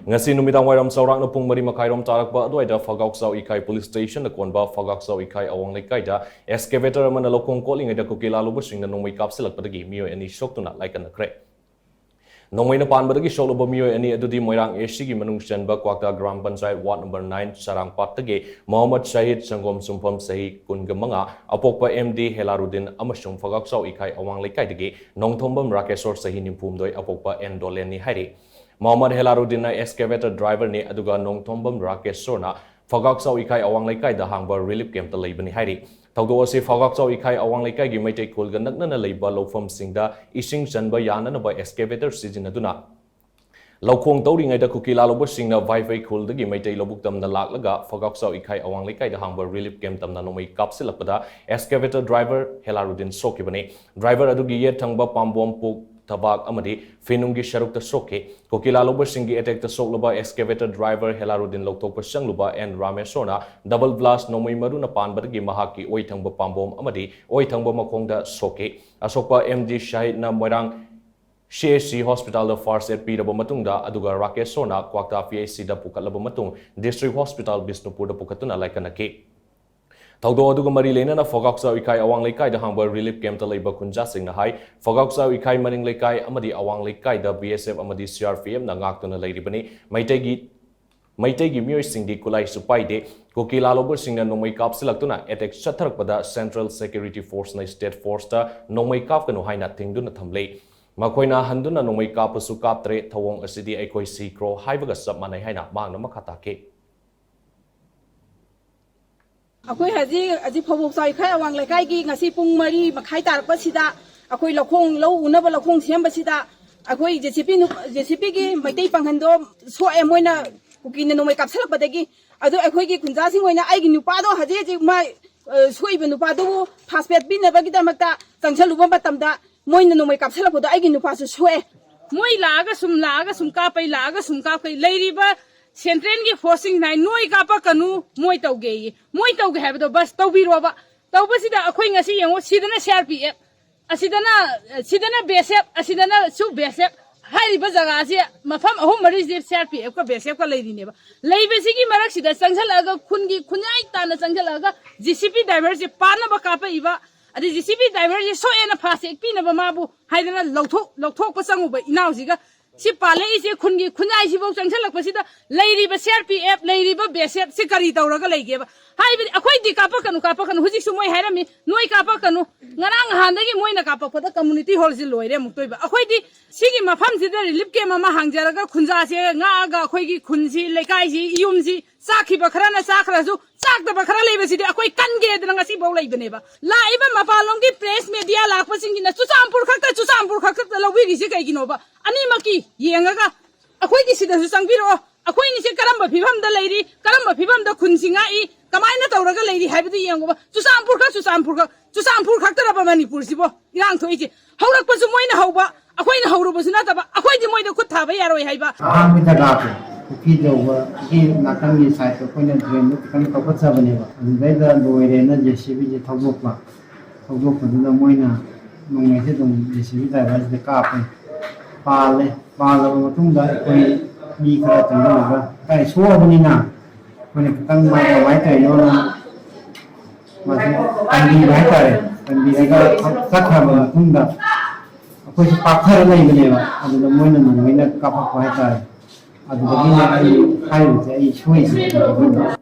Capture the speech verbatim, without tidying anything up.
ꯉꯁꯤ ꯅꯨꯃꯤꯗꯥꯡ ꯋꯥꯏꯔꯝ ꯆꯥꯎꯔꯥꯛꯅ ꯄꯨꯡ ꯃꯔꯤ ꯃꯈꯥꯏꯔꯣꯝ ꯇꯥꯔꯛꯄ ꯑꯗꯨꯋꯥꯏꯗ ꯐꯒꯥꯎꯆꯥꯎ ꯏꯀꯥꯏ ꯄꯨꯂꯤꯁ ꯁ꯭ꯇꯦꯁꯟꯗ ꯀꯣꯟꯕ ꯐꯒꯥꯎꯆꯥꯎ ꯏꯀꯥꯏ ꯑꯋꯥꯡ ꯂꯩꯀꯥꯏꯗ ꯑꯦꯛꯁꯀꯦꯚꯦꯇꯔ ꯑꯃꯅ ꯂꯧꯈꯣꯡ ꯀꯣꯠꯂꯤꯉꯩꯗ ꯀꯨꯀꯤ ꯂꯥꯜꯂꯨꯕꯁꯤꯡꯅ ꯅꯣꯡꯃꯩ ꯀꯥꯞꯁꯤꯜꯂꯛꯄꯗꯒꯤ ꯃꯤꯑꯣꯏ ꯑꯅꯤ ꯁꯣꯛꯇꯨꯅ ꯂꯥꯏꯀꯠꯅꯈ꯭ꯔꯦ꯫ ꯅꯣꯡꯃꯩꯅ ꯄꯥꯟꯕꯗꯒꯤ ꯁꯣꯛꯂꯕ ꯃꯤꯑꯣꯏ ꯑꯅꯤ ꯑꯗꯨꯗꯤ ꯃꯣꯏꯔꯥꯡ ꯑꯦꯁꯤꯒꯤ ꯃꯅꯨꯡ ꯆꯟꯕ Kwakta gram panchayat ward number nine ꯆꯔꯥꯡꯄꯥꯠꯇꯒꯤ ꯃꯣꯍꯝꯃꯗ ꯁꯍꯤꯗ ꯁꯪꯒꯣꯝ ꯁꯨꯝꯐꯝ ꯆꯍꯤ ꯀꯨꯟꯒ ꯃꯉꯥ, ꯑꯄꯣꯛꯄ ꯑꯦꯝ ꯗꯤ ꯍꯦꯂꯥꯔꯨꯗꯤꯟ ꯑꯃꯁꯨꯡ ꯐꯒꯥꯎꯆꯥꯎ ꯏꯀꯥꯏ ꯑꯋꯥꯡ ꯂꯩꯀꯥꯏꯗꯒꯤ ꯅꯣꯡꯊꯣꯝꯕꯝ ꯔꯥꯀꯦꯁꯣꯔ ꯆꯍꯤ ꯅꯤꯐꯨꯍꯨꯝꯗꯣꯏ, ꯑꯄꯣꯛꯄ ꯑꯦꯟ ꯗꯣꯂꯦꯟꯅꯤ ꯍꯥꯏꯔꯤ꯫ ꯃꯣꯍꯝꯃꯗ ꯍꯦꯂꯥꯔꯨꯗꯤꯟꯅ ꯑꯦꯛꯁꯀꯦꯚꯦꯇꯔ ꯗ꯭ꯔꯥꯏꯚꯔꯅꯤ, ꯑꯗꯨꯒ ꯅꯣꯡꯊꯣꯝꯕꯝ ꯔꯥꯀꯦꯁꯣꯔꯅ ꯐꯒꯥꯛꯆꯥꯎ ꯏꯀꯥꯏ ꯑꯋꯥꯡ ꯂꯩꯀꯥꯏꯗ ꯍꯥꯡꯕ ꯔꯤꯂꯤꯐ ꯀꯦꯝꯞꯇ ꯂꯩꯕꯅꯤ ꯍꯥꯏꯔꯤ꯫ ꯊꯧꯗꯣꯛ ꯑꯁꯤ ꯐꯒꯥꯛꯆꯥꯎ ꯏꯀꯥꯏ ꯑꯋꯥꯡ ꯂꯩꯀꯥꯏꯒꯤ ꯃꯩꯇꯩ ꯈꯨꯜꯒ ꯅꯛꯅꯅ ꯂꯩꯕ ꯂꯧꯐꯝꯁꯤꯡꯗ ꯏꯁꯤꯡ ꯆꯟꯕ ꯌꯥꯅꯅꯕ ꯑꯦꯛꯁꯀꯦꯚꯦꯇꯔ ꯁꯤꯖꯤꯟꯅꯗꯨꯅ ꯂꯧꯈꯣꯡ ꯇꯧꯔꯤꯉꯩꯗ ꯀꯨꯀꯤ ꯂꯥꯂꯣꯕꯁꯤꯡꯅ ꯚꯥꯏꯐꯩ ꯈꯨꯜꯗꯒꯤ ꯃꯩꯇꯩ ꯂꯧꯕꯨꯛ ꯇꯝꯅ ꯂꯥꯛꯂꯒ ꯐꯒꯥꯛꯆꯥꯎ ꯏꯀꯥꯏ ꯑꯋꯥꯡ ꯂꯩꯀꯥꯏꯗ ꯍꯥꯡꯕ ꯔꯤꯂꯤꯐ ꯀꯦꯝꯞ ꯇꯝꯅ ꯅꯣꯡꯃꯩ ꯀꯥꯞꯁꯤꯜꯂꯛꯄꯗ ꯑꯦꯛꯁꯀꯦꯚꯦꯇꯔ ꯗ꯭ꯔꯥꯏꯚꯔ ꯍꯦꯂꯥꯔꯨꯗꯤꯟ ꯁꯣꯛꯈꯤꯕꯅꯤ꯫ ꯗ꯭ꯔꯥꯏꯚꯔ ꯑꯗꯨꯒꯤ ꯌꯦꯠ ꯊꯪꯕ ꯄꯥꯝꯕꯣꯝ, ꯄꯨꯛ, ꯊꯕꯥꯛ ꯑꯃꯗꯤ ꯐꯤꯅꯨꯡꯒꯤ ꯁꯔꯨꯛꯇ ꯁꯣꯛꯈꯤ꯫ ꯀꯨꯀꯤ ꯂꯥꯂꯣꯕꯁꯤꯡꯒꯤ ꯑꯦꯇꯦꯛꯇ ꯁꯣꯛꯂꯕ ꯑꯦꯛꯁꯀꯦꯚꯦꯇꯔ ꯗ꯭ꯔꯥꯏꯚꯔ ꯍꯦꯂꯥꯔꯨꯗꯤꯟ ꯂꯧꯊꯣꯛꯄ ꯆꯪꯂꯨꯕ ꯑꯦꯟ ꯔꯥꯃꯦꯁꯣꯔꯅ ꯗꯕꯜ ꯕ꯭ꯂꯥꯁ ꯅꯣꯡꯃꯩ ꯃꯔꯨꯅ ꯄꯥꯟꯕꯗꯒꯤ ꯃꯍꯥꯛꯀꯤ ꯑꯣꯏ ꯊꯪꯕ ꯄꯥꯝꯕꯣꯝ ꯑꯃꯗꯤ ꯑꯣꯏ ꯊꯪꯕ ꯃꯈꯣꯡꯗ ꯁꯣꯛꯈꯤ꯫ ꯑꯁꯣꯛꯄ ꯑꯦꯝ ꯗꯤ ꯁꯍꯤꯗꯅ ꯃꯣꯏꯔꯥꯡ ꯁꯤ ꯑꯦꯆ ꯁꯤ ꯍꯣꯁꯄꯤꯇꯥꯜꯗ ꯐꯥꯔꯁ ꯑꯦꯗ ꯄꯤꯔꯕ ꯃꯇꯨꯡꯗ, ꯑꯗꯨꯒ ꯔꯥꯀꯦꯁ ꯁꯣꯔꯅ ꯀ꯭ꯋꯥꯛꯇꯥ ꯄꯤ ꯑꯩꯆ ꯁꯤꯗ ꯄꯨꯈꯠꯂꯕ ꯃꯇꯨꯡ ꯗꯤꯁꯇ꯭ꯔꯤꯛ ꯍꯣꯁꯄꯤꯇꯥꯜ ꯕꯤꯁꯅꯨꯄꯨꯔꯗ ꯄꯨꯈꯠꯇꯨꯅ ꯂꯥꯏꯀꯠꯅꯈꯤ꯫ ꯊꯧꯗꯣꯛ ꯑꯗꯨꯒ ꯃꯔꯤ ꯂꯩꯅꯅ ꯐꯒꯥꯛꯆꯥꯎ ꯏꯀꯥꯏ ꯑꯋꯥꯡ ꯂꯩꯀꯥꯏꯗ ꯍꯥꯡꯕ ꯔꯤꯂꯤꯐ ꯀꯦꯝꯞꯇ ꯂꯩꯕ ꯈꯨꯟꯖꯥꯁꯤꯡꯅ ꯍꯥꯏ, ꯐꯒꯥꯛꯆꯥꯎ ꯏꯀꯥꯏ ꯃꯅꯤꯡ ꯂꯩꯀꯥꯏ ꯑꯃꯗꯤ ꯑꯋꯥꯡ ꯂꯩꯀꯥꯏꯗ ꯕꯤ ꯑꯦꯁ ꯑꯦꯐ ꯑꯃꯗꯤ ꯁꯤ ꯑꯥꯔ ꯄꯤ ꯑꯦꯐꯅ ꯉꯥꯛꯇꯨꯅ ꯂꯩꯔꯤꯕꯅꯤ꯫ ꯃꯩꯇꯩꯒꯤ ꯃꯩꯇꯩꯒꯤ ꯃꯤꯑꯣꯏꯁꯤꯡꯗꯤ ꯈꯨꯠꯂꯥꯏꯁꯨ ꯄꯥꯏꯗꯦ꯫ ꯀꯨꯀꯤ ꯂꯥꯂꯣꯕꯁꯤꯡꯅ ꯅꯣꯡꯃꯩ ꯀꯥꯞꯁꯤꯜꯂꯛꯇꯨꯅ ꯑꯦꯇꯦꯛ ꯆꯠꯊꯔꯛꯄꯗ ꯁꯦꯟꯇ꯭ꯔꯦꯜ ꯁꯦꯀ꯭ꯌꯨꯔꯤꯇꯤ ꯐꯣꯔꯁꯅ ꯁ꯭ꯇꯦꯠ ꯐꯣꯔꯁꯇ ꯅꯣꯡꯃꯩ ꯀꯥꯞꯀꯅꯨ ꯍꯥꯏꯅ ꯊꯤꯡꯗꯨꯅ ꯊꯝꯂꯤ꯫ ꯃꯈꯣꯏꯅ ꯍꯟꯗꯨꯅ ꯅꯣꯡꯃꯩ ꯀꯥꯞꯄꯁꯨ ꯀꯥꯞꯇ꯭ꯔꯦ꯫ ꯊꯧꯑꯣꯡ ꯑꯁꯤꯗꯤ ꯑꯩꯈꯣꯏ ꯁꯤꯈ꯭ꯔꯣ ꯍꯥꯏꯕꯒ ꯆꯞ ꯃꯥꯟꯅꯩ ꯍꯥꯏꯅ ꯃꯍꯥꯛꯅ ꯃꯈꯥ ꯇꯥꯈꯤ꯫ ꯑꯩꯈꯣꯏ ꯍꯧꯖꯤꯛ, ꯍꯧꯖꯤꯛ ꯐꯧꯕꯣꯛ ꯆꯥꯎꯏꯈꯥꯏ ꯑꯋꯥꯡ ꯂꯩꯀꯥꯏꯒꯤ ꯉꯁꯤ ꯄꯨꯡ ꯃꯔꯤ ꯃꯈꯥꯏ ꯇꯥꯔꯛꯄꯁꯤꯗ ꯑꯩꯈꯣꯏ ꯂꯧꯈꯣꯡ, ꯂꯧ ꯎꯅꯕ ꯂꯧꯈꯣꯡ ꯁꯦꯝꯕꯁꯤꯗ ꯑꯩꯈꯣꯏ ꯖꯦ ꯁꯤ ꯄꯤ ꯅꯨ-, ꯖꯦ ꯁꯤ ꯄꯤꯒꯤ ꯃꯩꯇꯩ ꯄꯥꯡꯒꯜꯗꯣ ꯁꯣꯛꯑꯦ, ꯃꯣꯏꯅ ꯀꯨꯀꯤꯅ ꯅꯣꯡꯃꯩ ꯀꯥꯞꯁꯤꯜꯂꯛꯄꯗꯒꯤ꯫ ꯑꯗꯣ ꯑꯩꯈꯣꯏꯒꯤ ꯈꯨꯟꯖꯥꯁꯤꯡ ꯑꯣꯏꯅ ꯑꯩꯒꯤ ꯅꯨꯄꯥꯗꯣ ꯍꯧꯖꯤꯛ ꯍꯧꯖꯤꯛ ꯃꯥ, ꯑ, ꯁꯣꯛꯏꯕ ꯅꯨꯄꯥꯗꯨꯕꯨ ꯐꯥꯔꯁ ꯑꯦꯗ ꯄꯤꯅꯕꯒꯤꯗꯃꯛꯇ ꯆꯪꯁꯜꯂꯨꯕ ꯃꯇꯝꯗ ꯃꯣꯏꯅ ꯅꯣꯡꯃꯩ ꯀꯥꯞꯁꯤꯜꯂꯛꯄꯗꯣ ꯑꯩꯒꯤ ꯅꯨꯄꯥꯁꯨ ꯁꯣꯛꯑꯦ꯫ ꯃꯣꯏ ꯂꯥꯛꯑꯒ ꯁꯨꯝ, ꯂꯥꯛꯑꯒ ꯁꯨꯝ ꯀꯥꯞꯄꯩ, ꯂꯥꯛꯑꯒ ꯁꯨꯝ ꯀꯥꯞꯄꯩ꯫ ꯂꯩꯔꯤꯕ ꯁꯦꯟꯇ꯭ꯔꯦꯜꯒꯤ ꯐꯣꯔꯁꯁꯤꯡꯅ ꯍꯥꯏ, "ꯅꯣꯏ ꯀꯥꯞꯄꯛꯀꯅꯨ, ꯃꯣꯏ ꯇꯧꯒꯦꯌꯦ꯫ ꯃꯣꯏ ꯇꯧꯒꯦ ꯍꯥꯏꯕꯗꯣ ꯕꯁ ꯇꯧꯕꯤꯔꯣꯕ"꯫ ꯇꯧꯕꯁꯤꯗ ꯑꯩꯈꯣꯏ ꯉꯁꯤ ꯌꯦꯡꯉꯣ, ꯁꯤꯗꯅ ꯁꯤ ꯑꯥꯔ ꯄꯤ ꯑꯦꯐ, ꯑꯁꯤꯗꯅ, ꯁꯤꯗꯅ ꯕꯤ ꯑꯦꯁ ꯑꯦꯐ, ꯑꯁꯤꯗꯅꯁꯨ ꯕꯤ ꯑꯦꯁ ꯑꯦꯐ꯫ ꯍꯥꯏꯔꯤꯕ ꯖꯒꯥꯁꯦ ꯃꯐꯝ ꯑꯍꯨꯝ ꯃꯔꯤꯁꯦ ꯁꯤ ꯑꯥꯔ ꯄꯤ ꯑꯦꯐꯀ ꯕꯤ ꯑꯦꯁ ꯑꯦꯐꯀ ꯂꯩꯔꯤꯅꯦꯕ꯫ ꯂꯩꯕꯁꯤꯒꯤ ꯃꯔꯛꯁꯤꯗ ꯆꯪꯁꯤꯜꯂꯛꯑꯒ, ꯈꯨꯟꯒꯤ ꯈꯨꯟꯌꯥꯏ ꯇꯥꯅ ꯆꯪꯁꯤꯜꯂꯛꯑꯒ, ꯖꯤ ꯁꯤ ꯕꯤ ꯗ꯭ꯔꯥꯏꯚꯔꯁꯦ ꯄꯥꯟꯅꯕ ꯀꯥꯞꯄꯛꯏꯕ, ꯑꯗꯩ ꯖꯤ ꯁꯤ ꯕꯤ ꯗ꯭ꯔꯥꯏꯚꯔꯁꯦ ꯁꯣꯛꯑꯦꯅ ꯐꯥꯁ ꯇꯦꯛ ꯄꯤꯅꯕ ꯃꯥꯕꯨ ꯍꯥꯏꯗꯅ ꯂꯧꯊꯣꯛ ꯂꯧꯊꯣꯛꯄ ꯆꯪꯉꯨꯕ ꯏꯅꯥꯎꯁꯤꯒ, ꯁꯤ ꯄꯥꯜꯂꯛꯏꯁꯦ ꯈꯨꯟꯒꯤ ꯈꯨꯟꯌꯥꯏꯁꯤꯐꯥꯎ ꯆꯪꯁꯤꯜꯂꯛꯄꯁꯤꯗ ꯂꯩꯔꯤꯕ ꯁꯤ ꯑꯥꯔ ꯄꯤ ꯑꯦꯐ, ꯂꯩꯔꯤꯕ ꯕꯤ ꯑꯦꯁ ꯑꯦꯐ ꯁꯤ ꯀꯔꯤ ꯇꯧꯔꯒ ꯂꯩꯒꯦꯕ? ꯍꯥꯏꯕꯗꯤ ꯑꯩꯈꯣꯏꯗꯤ ꯀꯥꯞꯄꯛꯀꯅꯨ, ꯀꯥꯞꯄꯛꯀꯅꯨ, ꯍꯧꯖꯤꯛꯁꯨ ꯃꯣꯏ ꯍꯥꯏꯔꯝꯃꯤ, "ꯅꯣꯏ ꯀꯥꯞꯄꯛꯀꯅꯨ"꯫ ꯉꯔꯥꯡ ꯅꯍꯥꯟꯗꯒꯤ ꯃꯣꯏꯅ ꯀꯥꯞꯄꯛꯄꯗ ꯀꯝꯃꯨꯅꯤꯇꯤ ꯍꯣꯜꯁꯤ ꯂꯣꯏꯔꯦ ꯑꯃꯨꯛꯇꯣꯏꯕ꯫ ꯑꯩꯈꯣꯏꯗꯤ ꯁꯤꯒꯤ ꯃꯐꯝꯁꯤꯗ ꯔꯤꯂꯤꯐ ꯀꯦꯝ ꯑꯃ ꯍꯥꯡꯖꯔꯒ ꯈꯨꯟꯖꯥꯁꯦ ꯉꯥꯛꯑꯒ ꯑꯩꯈꯣꯏꯒꯤ ꯈꯨꯟꯁꯤ, ꯂꯩꯀꯥꯏꯁꯤ, ꯌꯨꯝꯁꯤ ꯆꯥꯛꯈꯤꯕ ꯈꯔꯅ ꯆꯥꯈ꯭ꯔꯁꯨ, ꯆꯥꯛꯇꯕ ꯈꯔ ꯂꯩꯕꯁꯤꯗꯤ ꯑꯩꯈꯣꯏ ꯀꯟꯒꯦꯗꯅ ꯉꯁꯤꯐꯥꯎ ꯂꯩꯕꯅꯦꯕ꯫ ꯂꯥꯛꯏꯕ ꯃꯄꯥꯟꯂꯣꯝꯒꯤ ꯄ꯭ꯔꯦꯁ ꯃꯦꯗꯤꯌꯥ ꯂꯥꯛꯄꯁꯤꯡꯁꯤꯅ ꯆꯨꯔꯆꯥꯟꯄꯨꯔ ꯈꯛꯇ, ꯆꯨꯔꯆꯥꯟꯄꯨꯔ ꯈꯛꯇ ꯂꯧꯕꯤꯔꯤꯁꯤ ꯀꯩꯒꯤꯅꯣꯕ? ꯑꯅꯤꯃꯛꯀꯤ ꯌꯦꯡꯉꯒ ꯑꯩꯈꯣꯏꯒꯤ ꯁꯤꯗꯁꯨ ꯆꯪꯕꯤꯔꯛꯑꯣ꯫ ꯑꯩꯈꯣꯏꯅꯤꯁꯦ ꯀꯔꯝꯕ ꯐꯤꯕꯝꯗ ꯂꯩꯔꯤ, ꯀꯔꯝꯕ ꯐꯤꯕꯝꯗ ꯈꯨꯟꯁꯤ ꯉꯥꯛꯏ, ꯀꯃꯥꯏꯅ ꯇꯧꯔꯒ ꯂꯩꯔꯤ ꯍꯥꯏꯕꯗꯨ ꯌꯦꯡꯉꯨꯕ꯫ ꯆꯨꯔꯆꯥꯟꯄꯨꯔ ꯈꯛ, ꯆꯨꯔꯆꯥꯟꯄꯨꯔ ꯈꯛ, ꯆꯨꯔꯆꯥꯟꯄꯨꯔ ꯈꯛꯇꯔꯕ ꯃꯅꯤꯄꯨꯔꯁꯤꯕꯣ ꯏꯔꯥꯡ ꯊꯣꯛꯏꯁꯦ? ꯍꯧꯔꯛꯄꯁꯨ ꯃꯣꯏꯅ ꯍꯧꯕ, ꯑꯩꯈꯣꯏꯅ ꯍꯧꯔꯨꯕꯁꯨ ꯅꯠꯇꯕ, ꯑꯩꯈꯣꯏꯗꯤ ꯃꯣꯏꯗ ꯈꯨꯠ ꯊꯥꯕ ꯌꯥꯔꯣꯏ ꯍꯥꯏꯕ꯫ ꯑꯍꯥꯟꯕ ꯖꯒꯥꯁꯦ ꯄꯨꯈ꯭ꯔꯤ ꯇꯧꯕꯒꯤ ꯅꯥꯀꯟꯒꯤ ꯁꯥꯏꯠꯇꯣ ꯑꯩꯈꯣꯏꯅ ꯗ꯭ꯔꯦꯟꯗꯣ ꯈꯤꯇꯪ ꯀꯧꯈꯠꯆꯕꯅꯦꯕ꯫ ꯑꯗꯨꯗꯩꯗ ꯂꯣꯏꯔꯦꯅ ꯖꯦ ꯁꯤ ꯕꯤꯁꯦ ꯊꯧꯗꯣꯛꯄ꯫ ꯊꯧꯗꯣꯛꯄꯗꯨꯗ ꯃꯣꯏꯅ ꯅꯣꯡꯃꯩꯁꯦ ꯑꯗꯨꯝ ꯖꯦ ꯁꯤ ꯕꯤ ꯗ꯭ꯔꯥꯏꯚꯔꯁꯤꯗ ꯀꯥꯞꯄꯦ꯫ ꯄꯥꯜꯂꯦ꯫ ꯄꯥꯜꯂꯕ ꯃꯇꯨꯡꯗ ꯑꯩꯈꯣꯏ ꯃꯤ ꯈꯔ ꯆꯪꯁꯤꯜꯂꯒ, ꯀꯥꯏ ꯁꯣꯛꯑꯕꯅꯤꯅ ꯑꯩꯈꯣꯏꯅ ꯈꯤꯇꯪ ꯃꯥ ꯀꯃꯥꯏꯅ ꯇꯧꯔꯤꯅꯣꯅ ꯃꯥꯁꯦ ꯀꯟꯕꯤꯕ ꯍꯥꯏꯇꯥꯔꯦ꯫ ꯀꯟꯕꯤꯔꯒ ꯆꯠꯈ꯭ꯔꯕ ꯃꯇꯨꯡꯗ ꯑꯩꯈꯣꯏꯁꯨ ꯄꯥꯛꯊꯔ ꯂꯩꯕꯅꯦꯕ꯫ ꯑꯗꯨꯗ ꯃꯣꯏꯅ ꯅꯣꯡꯃꯩꯅ ꯀꯥꯞꯄꯛꯄ ꯍꯥꯏꯇꯥꯔꯦ꯫ ꯑꯗꯨꯗꯒꯤꯅꯦ ꯑꯩ ꯍꯥꯏꯔꯤꯕꯁꯦ, ꯑꯩ ꯁꯣꯏꯁꯦ ꯑꯗꯨꯗꯒꯤꯅꯦ꯫